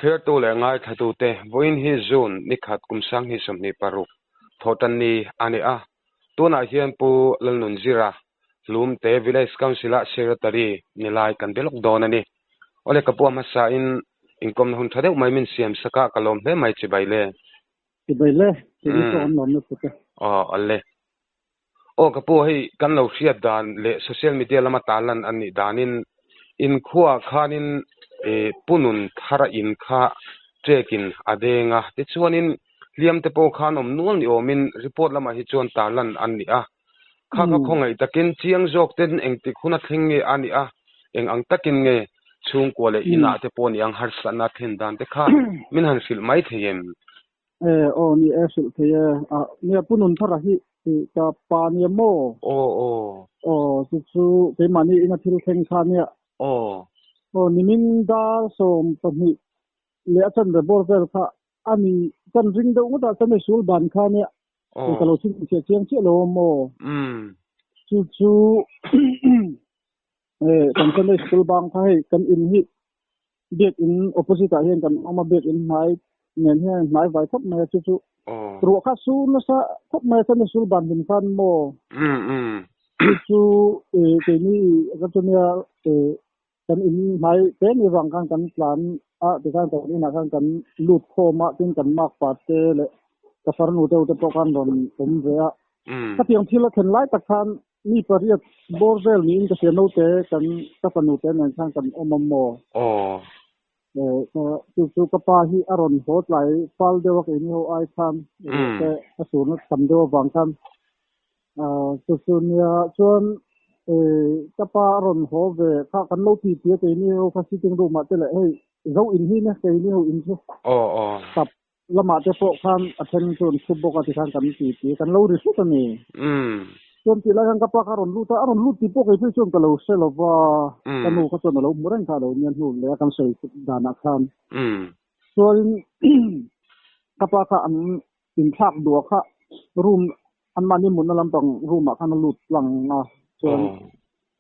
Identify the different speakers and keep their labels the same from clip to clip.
Speaker 1: Thlertu leh ngaithlatute vawiin hi June ni khat kum sanghnih 26 thawhtanni a ni a. Tunah hian Pu Lalnunzira Hlumte Village Council-a Secretary ni lai kan be lawk dawn a ni. Awle ka pu a hmasain inkawmna hun tha deuh mai min siam sak a, ka lawm hle mai chibai le.
Speaker 2: Chibai le, tih pawh an lawm lutuk e.
Speaker 1: Aw awle. Aw ka pu hei kan lo hriat dan leh social media lama tarlan an nih danin inkhuaah khanin pu nun thara in kha ṭekin a deng a, tichuanin hliam te pawh khan awm nual ni awmin report lamah hi chuan tarlan an ni a. Kha kha khawngaih takin chiang zawk ten engtik huna thleng nge a nih a, eng ang takin nge chhungkua leh inah te pawh ni ang harsatna thlen dan te kha min han hrilh mai thei em?
Speaker 2: E aw ni e hrilh thei e. A nia Pu Nunthara hi ka pa nia maw?
Speaker 1: Aw aw.
Speaker 2: Aw chu chu keimahni ina thil thleng kha nia.
Speaker 1: Aw.
Speaker 2: Aw nimin dar 12 leh a chanve bawr vel kha a ni kan ring deuh ngawt ah chuan hei sul ban kha nia
Speaker 1: Aw.
Speaker 2: Ka lo chhinchhiah chiang chiah lo a maw?
Speaker 1: Umm.
Speaker 2: Chu chu e kan Sunday school bang kha hei kan in hi biak in opposite ah hian kan awm a biak in hnai nen hian hnai vai khawp mai a chu chu
Speaker 1: Aw.
Speaker 2: Ruah kha sur nasa khawp mai a Sunday school ban hlim khan maw?
Speaker 1: Umm umm.
Speaker 2: Chu chu e keini ka chu nia e Kan in hmai te ni vang khan kan tlan a, tikhan kan inah khan kan lut khawm a, tin kan makpa te leh ka farnu deuh te pawh khan rawn awm ve a. Khatiang thil a thlen lai tak khan mi pariat bawr vel niin ka hria naute kan ka fanu te nen khan kan awm a maw?
Speaker 1: Aw.
Speaker 2: Chu chu ka pa hi a rawn haw tlai fal deuh a keini ho ai khan te a surna tam deuh avang khan Chu chu nia chuan ka pa a rawn haw ve kha kan lo ti ti a keini ho kha sitting room ah te leh hei zo in hi nia keini ho in chu
Speaker 1: Aw aw.
Speaker 2: Tap lamah te pawh khan a then chu an thup bawk a tikhan kan ti ti kan lo ri hlut a ni. Chuan tih lai khan ka pa kha a rawn lut a, a rawn lut tih pawh kei phei chuan ka lo hre lo va, ka nu kha chuan a lo hmu reng kha a lo nia hnu leh a kan sawi danah khan. Chuanin ka pa kha an inthlak duah kha room anmahni mutna lampang room ah khan a lut tlang a chuan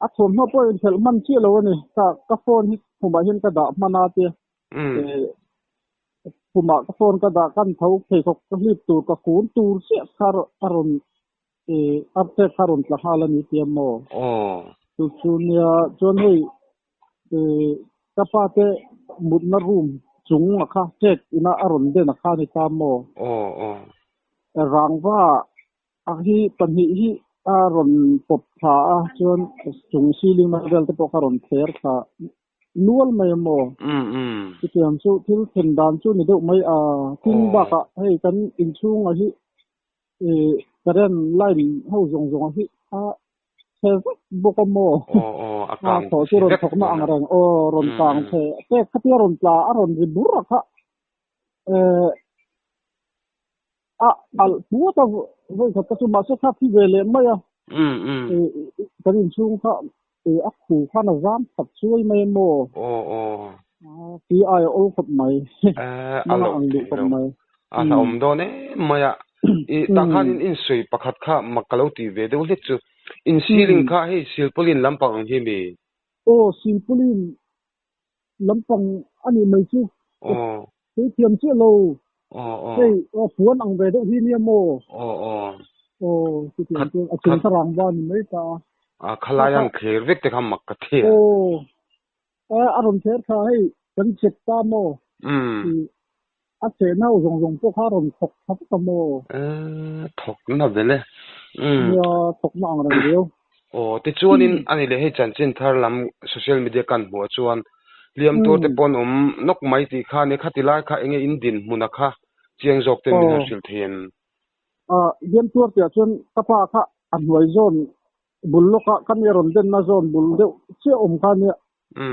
Speaker 2: a thawmhnaw pawh inphelh hman chiah lo a ni ka ka phone hi khumah hian ka dah hman a tia khumah ka phone ka dah kan tho pheikhawk ka hlip tur ka kun tur chiah kha a rawn update kha a rawn tla nghal a ni tia maw chu chu nia chuan hei Ka pa te mutna room chung a kha cake ina a rawn den a kha ni ta maw?
Speaker 1: Aw aw.
Speaker 2: Rangva a hi pahnih hi a rawn pawp thla a chuan chung ceiling na vel te pawh kha a rawn thler thla nual mai a maw?
Speaker 1: Umm umm.
Speaker 2: Chutiang chu thil thlen dan chu ni deuh mai a, tin bakah hei kan inchhunga hi current line ho zawng zawng hi a chhe vek bawk a maw?
Speaker 1: Aw aw a kang
Speaker 2: thaw chu rawn thawk na ang reng aw rawn kang chhe pek khatia rawn tla a rawn ri bur a kha a alh puat a vawi khat ka chu mahse kha thi ve leh mai a kan inchhung kha a khu khan a zam khat chuai mai a maw?
Speaker 1: Aw aw
Speaker 2: Ti ai a awl khawp mai
Speaker 1: a loh
Speaker 2: ang duh khawp mai.
Speaker 1: A hlauhawm dawn em mai a. I tah khan in insawi pakhat kha mak ka lo tih ve deuh hlek chu. In ceiling kha hei silpaulin lampang ang hi mi?
Speaker 2: Aw silpaulin lampang a nih mai chu.
Speaker 1: Aw.
Speaker 2: Kei thiam chiah lo.
Speaker 1: Aw aw.
Speaker 2: Hei aw puan ang ve deuh hi nia maw?
Speaker 1: Aw aw.
Speaker 2: Aw chutiang chuan a chung kha rangva ni mai ta a.
Speaker 1: A khalai ang thlir vek te kha mak ka thi a.
Speaker 2: Aw. A rawn thler tha hei kan check ta maw? A chehna ho zawng zawng pawh kha a rawn thawk tha vek a maw?
Speaker 1: Thawk na vel e.
Speaker 2: Nia thawk na ang reng riau.
Speaker 1: Aw tichuanin a ni leh hei chanchin thar lam social media kan hmuh ah chuan hliam tur te pawh an awm nawk mai tih kha nia khati lai kha enge in dinhmun a kha chiang zawk ten min han hrilh thei em?
Speaker 2: Hliam tuar tih ah chuan ka pa kha a hnuai zawn bul lawkah ka nia rawn denna zawn bul deuh chiah awm kha nia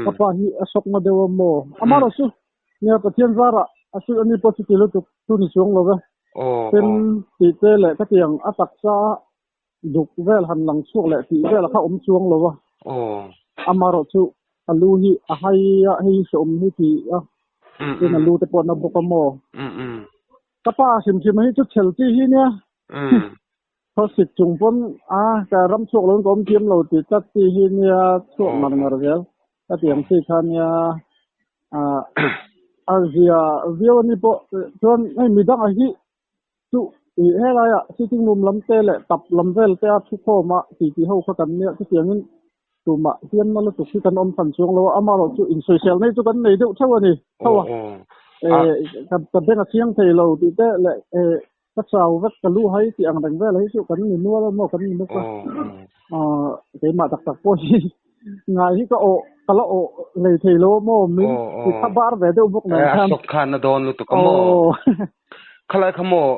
Speaker 2: ka pa hi a sawk na deuh a maw amaherawh chu nia Pathian zarah a suih ani pawh chuti lutuk chu ni chuang lo ve pen tih te leh ka tiang a taksa duk vel han lang chhuak leh tih vel kha awm chuang lo a amaherawh chu a lu hi a hai a hei hreawm hi ti a tin a lu te pawh a na bawk a maw ka pa hrim hrim hi chu chhel chi hi nia. Khawsik chung pawn a ka ram chhuak lo in ka awm thiam lo tih tlat chi hi nia chhuak ngar ngar zel ka ti ang chi kha nia ah A zia viau a ni pawh chuan hei midang a hi chu ih helai ah sitting room lam te leh tap lam vel te a thukhawm a ti ti ho kha kan nia chutiangin tumah hian na lutuk hi kan awm hran chuang lo a amaherawh chu insawisel nei chu kan nei deuh theuh a ni tho a eh ka beng a chiang thei lo tih te leh eh ka chau vek ka lu hai tih ang reng vel hi chu kan ni nual a maw kan ni nawk a aw keimah tak tak pawh hi ngai hi ka awh ka la awh lei thei lo maw min ti kha bar ve deuh bawk nen khan
Speaker 1: a sawk khan a dawn lutuk a maw khalai kha maw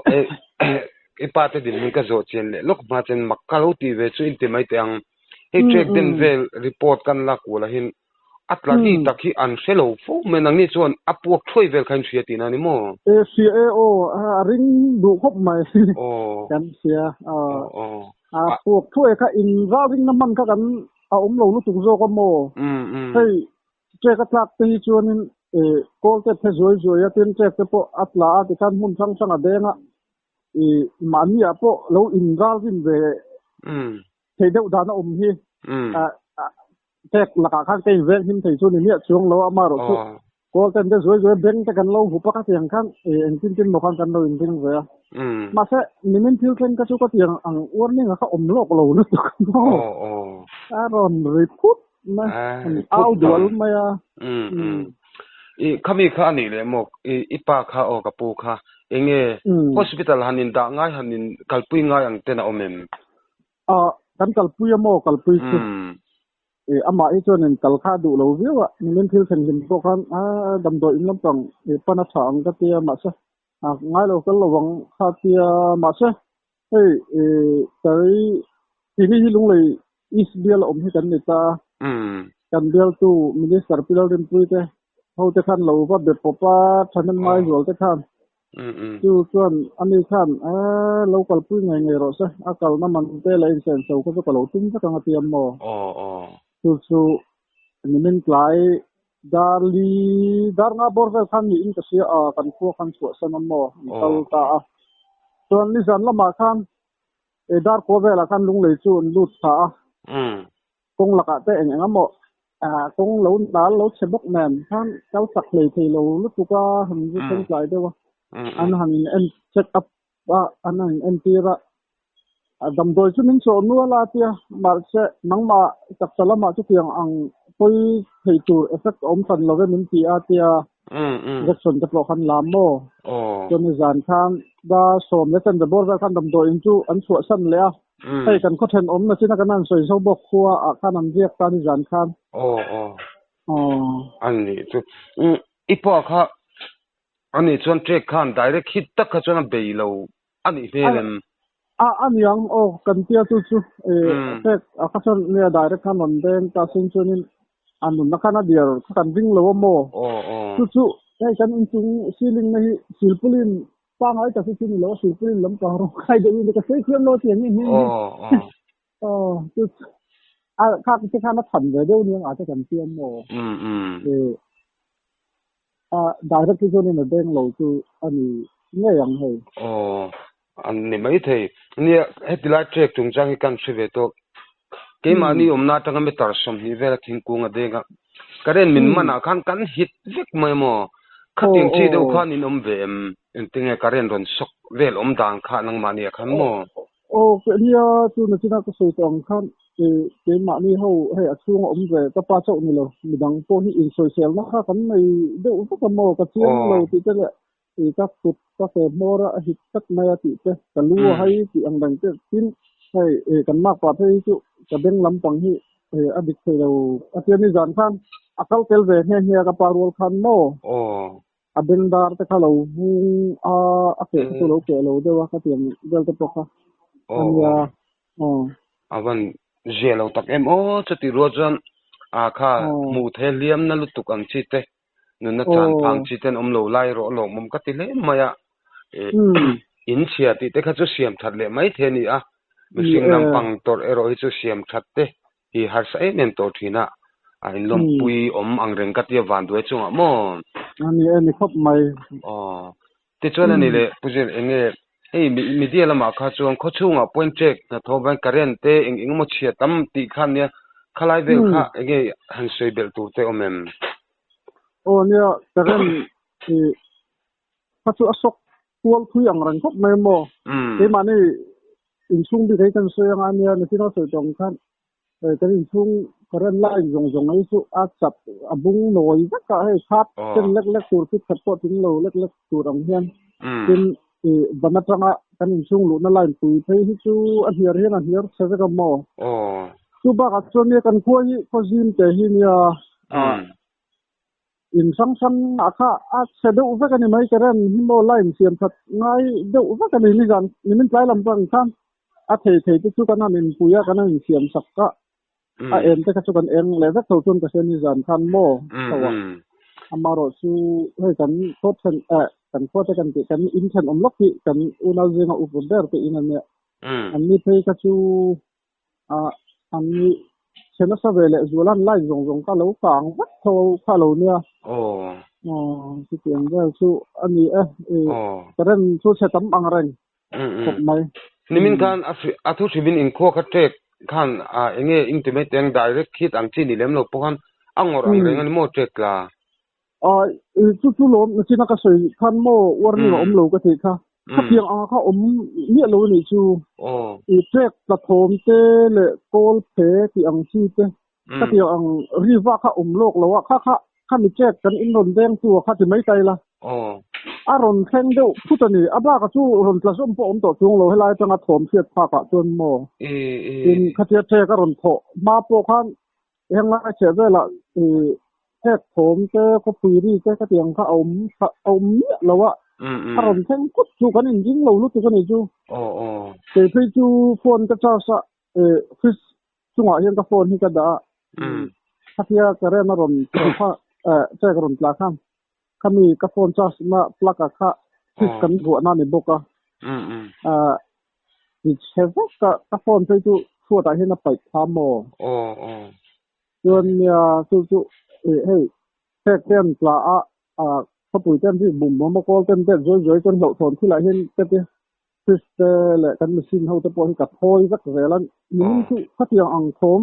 Speaker 1: i pa te din hun ka zawh chian leh lawk hma chuan mak ka lo tih ve chu in ti mai teh ang hei trek den vel report kan lak kual ahin A tla ri tak hi an hre lo fo mai, nangni chuan a puak thuai vel kha in hria tihna a ni maw?
Speaker 2: E hria e aw, a ring duh khawp mai kan hria. A puak thuai kha in ralring na hman kha kan a awm lo lutuk zawk a maw? Hei trek a tlak te hi chuanin kawl te phe zuai zuai a tin trek te pawh a tla a tikhan hmun hrang hrang a deng a, mahni ah pawh lo in ralrin ve thei deuh dan a awm hi. Tek lakah khan ka inveng him thei chu ni miah chuang lo a, amaherawh chu kawl ten te zuai zuai beng te kan lo hup a ka tiang khan engtin tin maw khan kan lo inring ve a. Mahse nimin thil thleng kha chu ka tiang ang warning a kha awm lawk lo lutuk maw. A rawn ri phut mai, an au dual mai a.
Speaker 1: I khami kha a nih leh maw i pa kha aw ka pu kha enge hospital han in dah ngai han in kalpui ngai ang ten a awm em?
Speaker 2: Ah, kan kalpui a maw kalpui chu. E, amah hi chuan in kal kha a duh lo viau a, nimin thil thlen hlim pawh khan ah damdawi in lampang e pan a tha ang ka tia mahse ah ngai lo kal lo ang kha tia mahse hei e kei tini hi Lunglei East bial a awm hi kan ni ta a, kan bialtu Minister Pi Lalrinpuii te ho te khan lo va be pawp a, thahnem ngai zual te khan Chu chuan ani khan eh lo kalpui ngei ngei rawh se, a kalna man te leh insenso kha chu ka lo tum vek ang a ti a maw? Chu chu nimin tlai dar li dar nga bawr vel khan niin ka hria a, kan khua khan chhuahsan a maw? An kal ta a. Chuan nizan lamah khan eh dar kua velah khan lunglei chu an lut thla a. Kawng lakah te eng eng emaw kawng lo nal lo chhe bawk nen khan kal chak hlei thei lo lutuk a han zu thleng tlai deuh a, an han in en check up a, an han in entir a, damdawi chu min chawh nual a tia mahse nangmah taksa lamah chutiang ang pawi thei tur effect a awm hran lo ve min ti a tia injection te pawh khan lam maw chuan zan khan dar 10:15 bawr vel khan damdawi in chu an chhuahsan leh a. Hei kan khaw thenawm na china kan han sawi zo bawk khua ah khan an riak ta ni zan khan.
Speaker 1: Aw aw. An nih chu. I pa kha ani chuan trek khan direct hit tak kha chuan a bei lo a nih hmel em?
Speaker 2: A a niang aw kan tia chu chu trek a kha chuan nia direct khan rawn deng ta sin chuanin a nunna khan a diar kha kan ring lo a maw? Chu chu hei kan inchung ceiling na hi silpulin Pangai tak hi chu ni lo a sulpui lam pang rawng khai deuh in ka sawi thiam lo tiang hi hi aw chu a kha te khan a than ve deuh niang a te kan tiam maw e a direct hi chuan in a beng lo chu a ni ngei ang hei
Speaker 1: aw an ni mai thei nia heti lai trek chungchang hi kan hre ve tawh keimahni awmna atanga meter 20 vela thingkung a deng a current min manah khan kan hit vek mai maw khatiang chi deuh khan in awm ve em engtinge current rawn sawk vel awm dan kha nangmahni ah khan maw
Speaker 2: Aw nia chu nachina ka sawi tawh ang khan keimahni ho hei a chhung a awm ve ka pa chauh ni lo midang pawh hi insawiselna kha kan nei deuh vek a maw ka chiang lo tih te leh i ka kut ka ke hmawr a hit tlat mai a tih te ka lu a hai tih ang reng te tin hei kan mak pah phei hi chu ka beng lampang hi a dik thei lo a tia ni zan khan a kal tel ve nghe nghe a ka pa rual khan maw a beng dar te kha lo vung a a keh kha chu lo keh lo deuh a ka tiang vel te pawh kha ania aw
Speaker 1: a van zia lo tak em aw chuti rual chuan a kha hmuh thei hliam na lutuk ang chi te Nunna chan phang chi ten awm lo lai rawh lawmawm ka ti hle mai a, in chhia tih te kha chu siam that leh mai thei a ni a, mihring lampang tawrh erawh hi chu siam that te hi harsa em em tawh thin a, a inlawmpui awm ang reng ka tia vanduai chungah maw?
Speaker 2: A ni e, ni khawp mai.
Speaker 1: Aw, tichuan a ni leh Pu Zir eng nge hei media lamah kha chuan khawchhungah point check hnathawh vang current te eng eng emaw chhia tam tih khan nia khalai vel kha eng nge han sawi belh tur te awm em?
Speaker 2: Aw nia current I kha chu a sawk kual thui ang reng khawp mai maw. Keimahni inchhung bik hi kan sawi anga nia nichina sawi tawh ang khan kan inchhung current line zawng zawng hi chu a chat a bung nawi vek a hei khat chen lek lek tur khi khat pawh tling lo lek lek tur ang hian tin i ban atanga kan inchhung luhna line pui phei hi chu a hniar hian a hniar chhe vek a maw. Chu bakah chuan nia kan khua hi khaw zim te hi nia In hrang hrang ah kha a chhe deuh vek a ni mai current hi maw line siam that ngai deuh vek a ni nizan nimin tlai lam pang khan a thei thei te chu kan han inpui a kan han insiam sak a a en te kha chu kan eng leh vek tho chuan ka hria nizan khan maw tho a amaherawh chu hei kan khaw then eh kan khaw te kan tih kan in thenawm lawk hi kan unau zinga upa ber te in a nia an ni phei kha chu Ah an ni chhe nasa ve leh zual an line zawng zawng kha lo kang vek tho kha lo nia.
Speaker 1: Aw.
Speaker 2: Aw chutiang vel chu a ni e.
Speaker 1: Aw.
Speaker 2: Current chu chhe tam ang reng khawp mai.
Speaker 1: Nimin khan a thu hrimin inkhua kha trek khan eng nge in ti mai teng direct hit ang chi ni lem lo pawh khan a ngawrh ang reng a ni maw trek tla?
Speaker 2: Ah chu chu lawm nachina ka sawi khan maw warning a awm lo ka tih kha. Khatiang anga kha awm miah lo a nih chu. I trek tla thawm te leh kawl phe tih ang chi te khatiang ang ri vak kha awm lawk lo a kha kha khami trek kan in rawn deng tu a kha ti mai ta ila. A rawn thleng deuh phut a ni. A bakah chu rawn tla zawm pawh awm tawh chuang lo helai atanga thawm hriat phakah chuan maw. Tin khatia trek a rawn thawh hma pawh khan Heng lai chheh velah ih hek thawm te khawpui ri te ka tiang kha a awm a awm miah lo a, a rawn thleng phawt chu kan inring lo lutuk a ni chu. Kei phei chu phone ka charge a ih fridge chungah hian ka phone hi ka dah a, khatia current a rawn chhuah kha eh check a rawn tla khan khami ka phone charge na plug ah kha fridge kan vuahna a ni bawk a, ah Ti chhe vek a, ka phone phei chu chhuatah hian a paih tha maw?
Speaker 1: Aw aw.
Speaker 2: Chuan nia chu chu ih hei phek te an tla a, ah khawpui te an rik bum bum a, kawl te an bet zuai zuai chuan hlauhthawn thilah hian ka ti fridge te leh kan machine ho te pawh hi ka thawi vek zel a, nimin chu khatiang ang thawm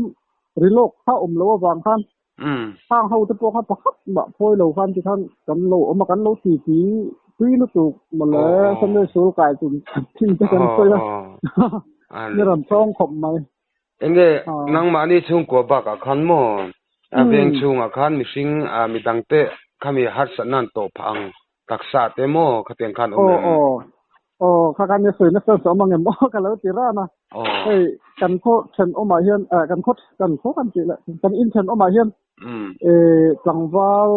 Speaker 2: ri lawk kha awm loh avang khan Khang ho te pawh kha pakhat mah phawi lo khan tikhan kan lo awm a, kan lo ti ti tui lutuk mawle Sunday school kai tum thin te kan sawi a, ni rawn tawng khawp mai.
Speaker 1: Enge nangmahni chhungkua bakah khan maw a veng chhungah khan mihring midang te khami harsatna an tawh phah ang taksa te maw khatiang khan awm em?
Speaker 2: Aw aw kha khan i sawi nasa zawm ang em aw ka lo ti ran a. Hei kan khaw thenawmah hian eh kan khaw kan khaw kan tih leh kan in thenawmah hian eh tlangval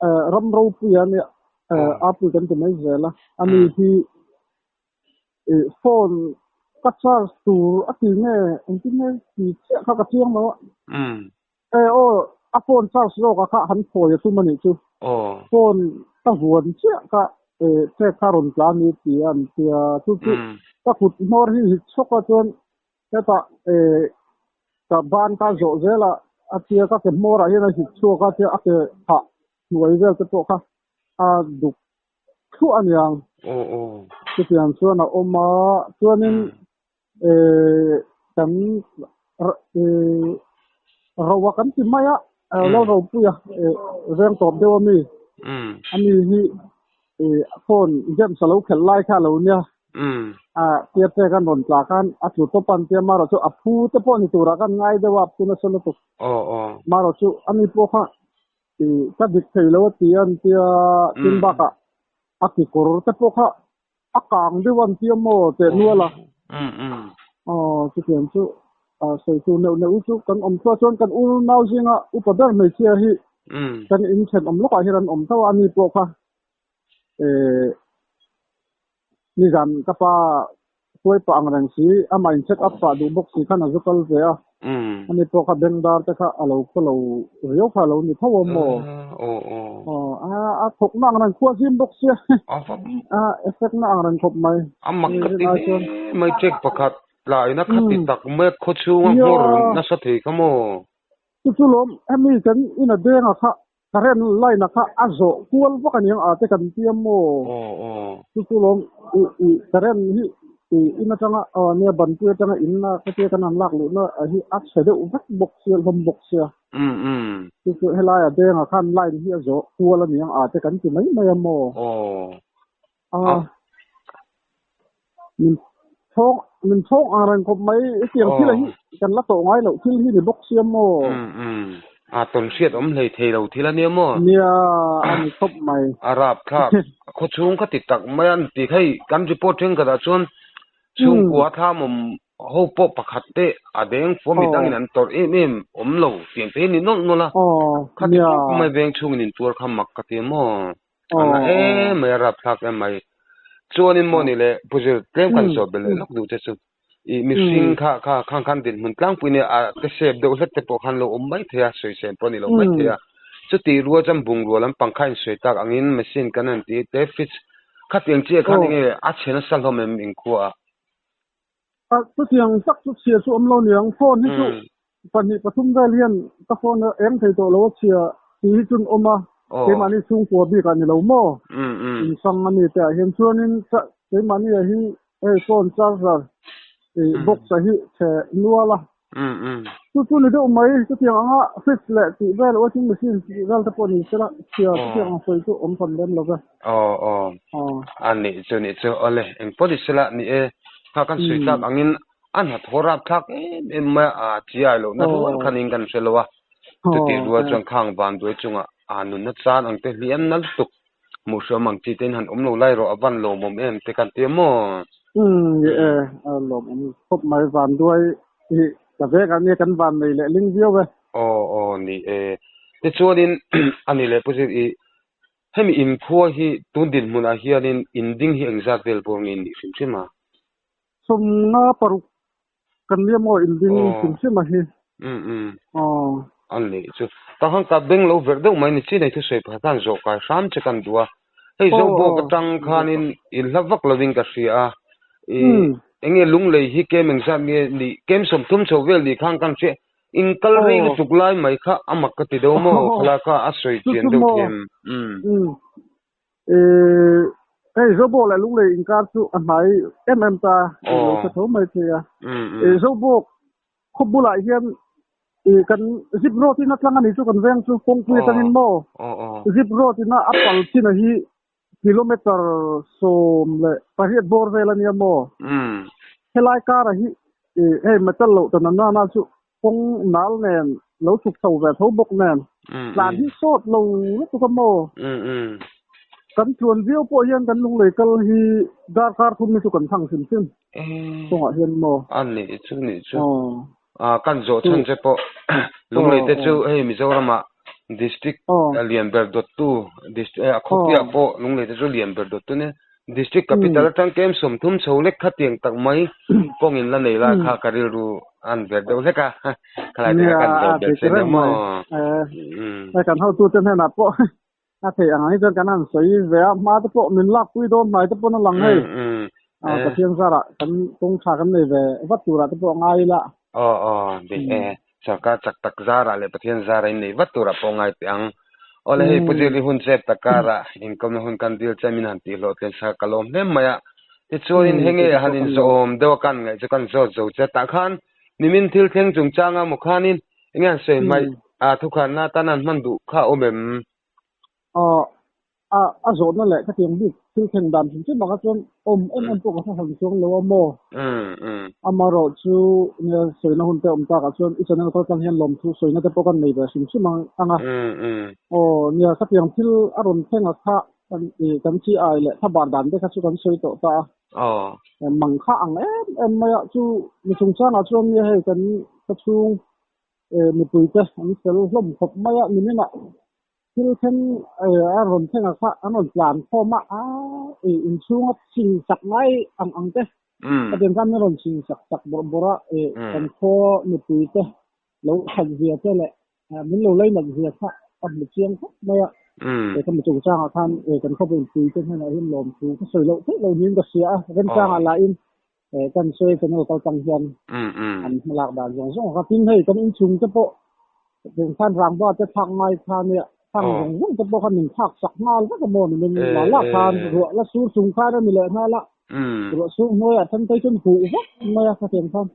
Speaker 2: eh ram ropui a nia eh apui kan ti mai zel a ani hi eh phone ka charge tur a ti nge engtin nge ti chiah kha ka chiang lo a. Eh aw a phone charge zawk a kha han phawi a tum a nih chu. Phone ka vuan chiah kha eh check kha rawn tla ni ti a an tia chu chu ka kut hmawr hi hit chhawk a chuan hetah eh ka ban ka zawh zel a a tia ka ke hmawr ah hian a hit chhuak a tia a ke phah hnuai vel te pawh kha a duk thluah a niang. Chutiang chuan a awm a chuanin eh kan eh roa kan ti mai a lo ropui a eh veng tawp deuh ami ami hi eh phone games a lo khelh lai kha a lo nia ah tia pek an rawn tla khan a tlu tawp a an tia marawh chu a phu te pawh ni turah khan ngai deuh a a phu nasa lutuk marawh chu ani pawh kha eh ka dik thei lo a ti a an tia tin bakah a kekawr te pawh kha A kang deuh an tia maw teh nual a. Aw chutiang chu sawi tur neuh neuh chu kan awm thluah chuan kan u nau zinga upa ber hmeichhia hi kan in thenawm lawkah hian an awm tho a, ani pawh kha nizan ka pa hruai pah ang reng si amah in check up pah duh bawk si khan a zu kal ve a. Ani pawh kha bengdar te kha a lo khaw lo riau kha a lo ni tho a maw? Aw a thawk na ang reng khua zim bawk sia a effect na ang reng khawp mai.
Speaker 1: A mak ka ti hle mai check pakhat tlaina kha ti tak mai a khaw chhunga hmawr nasa thei kha maw?
Speaker 2: Chu chu lawm hemi kan in a denga kha current line a kha a zawh kual vak aniang a te kan ti a maw? Chu chu lawm i current hi. In atanga aw nia banpui atanga in a khatia kan han lak luhna hi a chhe deuh vek bawk sia hlawm bawk sia.
Speaker 1: Um um.
Speaker 2: Chu chu helaia denga khan line hi a zawh kual a niang a te kan ti mai mai a maw?
Speaker 1: Aw.
Speaker 2: A min thawng min thawng ang reng khawp mai hetiang thil a hi kan la tawh ngai loh thil hi ni bawk sia maw?
Speaker 1: Um um. A tawn hriat awm hlei thei lo thil a nia maw?
Speaker 2: Nia a ni khawp mai.
Speaker 1: A rap thlak. Khaw chhung kha ti tak mai a ni tih hei kan report thenkhatah chuan chhungkua thlam awm ho pawh pakhat te a deng fua mi dangin an tawrh em em awm lo tiang te hi ni nawlh nawlh a. Kha ti khawp mai veng chhungin intuar kha mak ka ti a maw? A na em mai a rap thlak em mai. Chuanin maw ni le Pu Zir tlem kan zawh belh leh lawk duh che chu. I mihring kha kha khang khan dinhmun tlangpui nia a te sep deuh hlek te pawh khan lo awm mai thei a, sawisel pawh a ni lo mai thei a. Chuti rual chuan bungrua lampang kha insawi tak angin machine kan han ti te fridge khatiang chiah khan enge a chhe nasa hlawm em inkhua ah?
Speaker 2: A chutiang tak chu chhia chu awm lo niang phone hi chu pahnih pathum vel hian ka phone a eng thei tawh lo a chhia tih hi chun awm a keimahni chhungkua bik ah ni lo maw insang a ni te ah hian chuanin keimahni ah hi hei phone charger ih box a hi chhe nual a chu chu ni deuh mai chutiang anga fridge leh tih vel washing machine tih vel te pawh ni sela chhia chutiang ang sawi chu awm hran lem lo ve.
Speaker 1: Aw aw a nih chu nih chu awle engpawh ni sela ni e kha kan sawi tlak angin a hnathawh rap thlak em em mai a a chiai loh na rual khan in kan hre lo a chutih rual chuan khang vanduai chungah a nunna chan ang te hliam na lutuk hmuh hriam ang chi te in han awm lo lai rawh a van lawmawm em te kan ti a maw?
Speaker 2: Umm ni e a lawmawm khawp mai vanduai hi ka vek a nia kan van nei leh ling viau e.
Speaker 1: Aw aw ni e tichuanin a ni leh pawh i Hemi inkhua hi tun dinhmunah hianin inding hi engzat vel bawr nge nih hrim hrim a?
Speaker 2: Sawmnga paruk kan nia maw inding hrim hrim a hi.
Speaker 1: Umm umm. A nih chu. Ka han ka beng lo verh deuh mai ni chi nei thusawi pakhat khan zawh kai hram che kan duh a. Hei Zobawk atang khanin inhla vak lovin ka hria a. I enge lunglei hi kem engzat nge nih kem sawmthum chho vel nih khan kan hria In kal rei lutuk lai mai kha a mak ka ti deuh maw? Khalai kha a sawi chian deuh thiam.
Speaker 2: Umm. Hei Zobawk leh Lunglei inkar chu a hnai em em ta tih lo hre tho mai thei a. Zobawk khaw bulah hian kan zip road in a tlang a ni chu kan veng chu kawngpui atangin maw? Zip road ina a pal chin a hi kilometer 18 bawr vel a nia maw? Helai kara hi hei metal loh ta nana na chu kawng nal nen lo chhuk chho ve tho bawk nen tlan hi sawt lo lutuk a maw? Kan tluan viau pawh hian kan lunglei kal hi darkar thum hi chu kan thang hrim hrim kawngah hian maw?
Speaker 1: A nih chu nih chu. Kan zawh chhan che pawh lunglei te chu hei Mizoramah District lian ber dawttu a khawpuiah pawh lunglei te chu lian ber dawttu nia District capital atang kem 30 chho lek kha tiang tak mai kawng in la nei lai kha ka rilru an ver deuh hlek a khalai te kha kan zawh ber che nia maw.
Speaker 2: Kan hotute hnenah pawh a theih ang hi chuan kan han sawi ve a hma te pawh min lakpui dawn hnai te pawn a lang hei Pathian zarah kan kawng tha kan nei ve vat turah te pawh a ngai ila.
Speaker 1: Aw aw dik e sarkar chak tak zarah leh Pathian zarah in nei vat turah pawh ngai teh ang. Awle hei Pu Zirli hun chep tak karah inkawmna hun kan dil che min han tih hlawh tlen sa ka lawm hle mai a. Tichuanin hei nge han inzawhawm deuh a kan ngaih chu kan zawt zo che tah khan nimin thil thleng chungchanga maw khanin Enge an sawi hmaih a thukhanna atan an hman duh kha a awm em?
Speaker 2: Aw, a a zawhna leh ka tiang bik thil thleng dan hrim hrim ah kha chuan awm em em pawh ka hre hran chuang lo a maw? Amaherawh chu nia sawina hun te awm tak ah chuan i channel kal tlang hian lawmthu sawina te pawh kan nei ve hrim hrim ang a. Aw, nia ka tiang thil a rawn thleng a kha kan i kan chi ai leh thlabar dan te kha chu kan sawi tawh ta a. Mang kha ang em em mai a, chu mi chungchangah chuan nia hei kan ka chhung mipuite an fel hlawm khawp mai a, niminah thil thleng a rawn thleng a kha an rawn tlan khawm a, aa inchhunga ching sak ngai ang ang te ka den khan an rawn ching sak sak bawrh bawrh a, kan khaw mipuite lo that zia te leh min lo lainat zia kha ka hmu chiang khawp mai a, ka mi chungchangah khan kan khawp inpui te hnenah hian lawmthu ka sawi loh theih lo niin ka hria a, remchangah lahin kan sawi channel kal tang hian an hmalak dan zawng zawng kha tin hei kan inchhung te pawh khan rangva te thlak ngai kha nia thang zawng zawng te pawh kha min thlak sak nghal vek a maw ni min la la khan ruah la sur chung khan a ni leh nghal a. Ruah sur hnuaiah then phei chuan huh vak mai a khatiang khan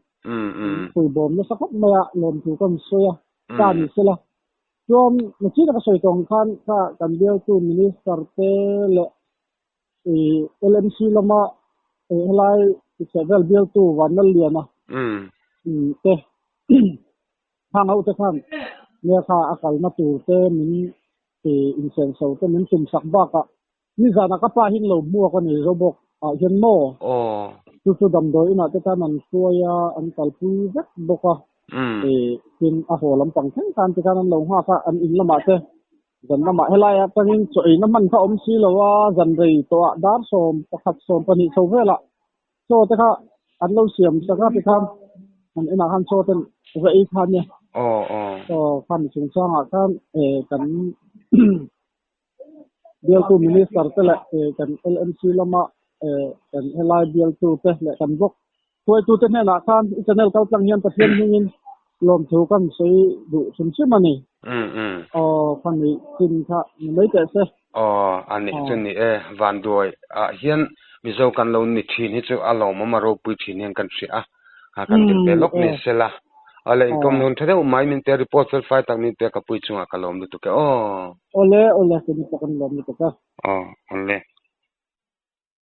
Speaker 2: pui bawm nasa khawp mai a lawmthu kan sawi a ta ni sela. Chuan nachina ka sawi tawh ang khan kha kan bialtu Minister te leh LMC lama helai chhehvel bialtu Vanlalliana te Khang ho te khan nia kha a kalna tur te min insenso te min tum sak bakah nizanah ka pa hi an lo hmuak a ni zo bawk ah hian maw? Chu chu damdawi inah te khan an hruai a, an kalpui vek bawk a, tin a haw lampang thleng khan ti khan an lo nghak a, an in lamah te zan lamah helai atangin chaw eina hman kha awm si lo a, zan rei tawhah dar 11 12 chho velah Chaw te kha an lo siam sak a tikhan an inah khan chaw ten va ei kha ania.
Speaker 1: Aw aw.
Speaker 2: Aw kha mi chungchangah khan eh kan bialtu minister te leh eh kan LMC lama eh kan helai bialtu te leh kan bawk hruaitu te hnenah khan i channel kal tlang hian Pathian hmingin lawmthu kan sawi duh hrim hrim a ni.
Speaker 1: Um um.
Speaker 2: Aw kha mi chin kha ni mai teh se.
Speaker 1: Aw a nih chu ni e, Vanduai ah hian Mizo kan lo ni thin hi chu a lawmawm a ropui thin hian kan hria a, kan tel ve lawk ni sela. Awle inkawm hun tha deuh mai min pe report fel fai tak min pe ka pui chungah ka lawm lutuk e aw.
Speaker 2: Awle awle ka ni pawh kan lawm lutuk a.
Speaker 1: Aw awle.